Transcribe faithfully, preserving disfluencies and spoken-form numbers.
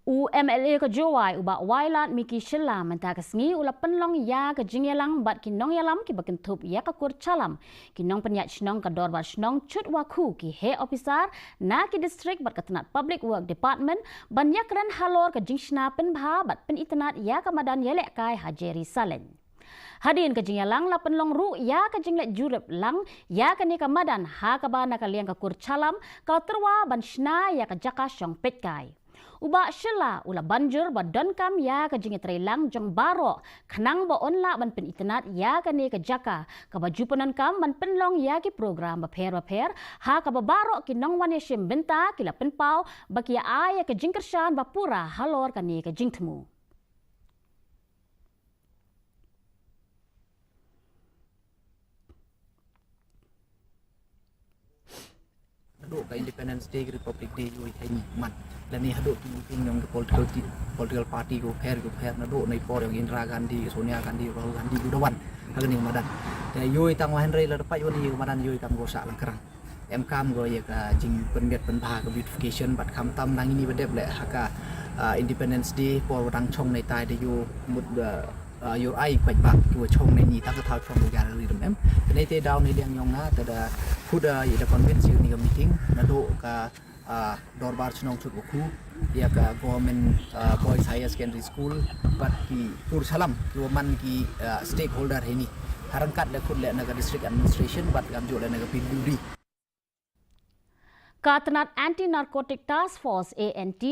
U MLA ka Jowai u Bah Wailadmiki Shylla mynta ka sngi u la pynlong ïa ka jingïalang bad ki nongïalam kiba kynthup ïa ka kur Chalam, ki nongpynïaid shnong ka Dorbar Shnong Chutwakhu, ki heh ophisar na ki district bad ka tnat Public Work Department ban ïakren halor ka jingshna pynbha bad pynitynnad ïa ka madan ïalehkai ha Jerusalem. Hadien ka jingïalang la pynlong ruh ïa ka jingleit jurip lang ïa kane ka madan ha kaba na ka liang ka kur Chalam ka la tyrwa ban shna ïa ka jaka shong peitkai. U Bah Shylla u la ban jur ba donkam ïa ka jingïatreilang jong baroh khnang ba yn lah ban pynitynnad ïa kane ka jaka kaba ju pyndonkam ban pynlong ïa ki program bapher bapher ha kaba baroh ki nongwan ïashim bynta ki la pynpaw ba ki ïa ai ïa ka jingkyrshan bapura halor kane ka jingthmu. Haduh ka Independence Day, Republic Day, ïoh ïa ka man. Lane haduh ki meeting jong ki political ti-, political party ko pher ko pher, naduh na i por jong Indira Gandhi, Sonia Gandhi, Rahul Gandhi, u da wan ha kane ka madan. Te ïoh ïa tang wa Henry la dapat ïoh ïa ka madan, ïoh ïa tang ko sa lang kerang. Em kam ko ïa ka jingpynbeit pynbha ka beautification, bad khamtam nangne ba dep leh ha ka, ah, Independence Day, por wa dang chong na i tai da ïoh mut, ah, ah, ïoh ai kwai bak ki wa chong na ini ta ka thaw chong ka gallery dum em. Te na i te daw na i liang jong nga te da khuda ïa da convince ïa ni ka meeting naduh ka, ah, Dorbar Shnong Chutwakhu, ïa ka Government, ah, Boys Higher Secondary School, bad ki kur Chalam ki wa man ki, ah, stakeholder ha ini. Harangkat le khut le na ka district administration bad kam ju le na ka P W D. Ka tnat Anti Narcotic Task Force, A N T,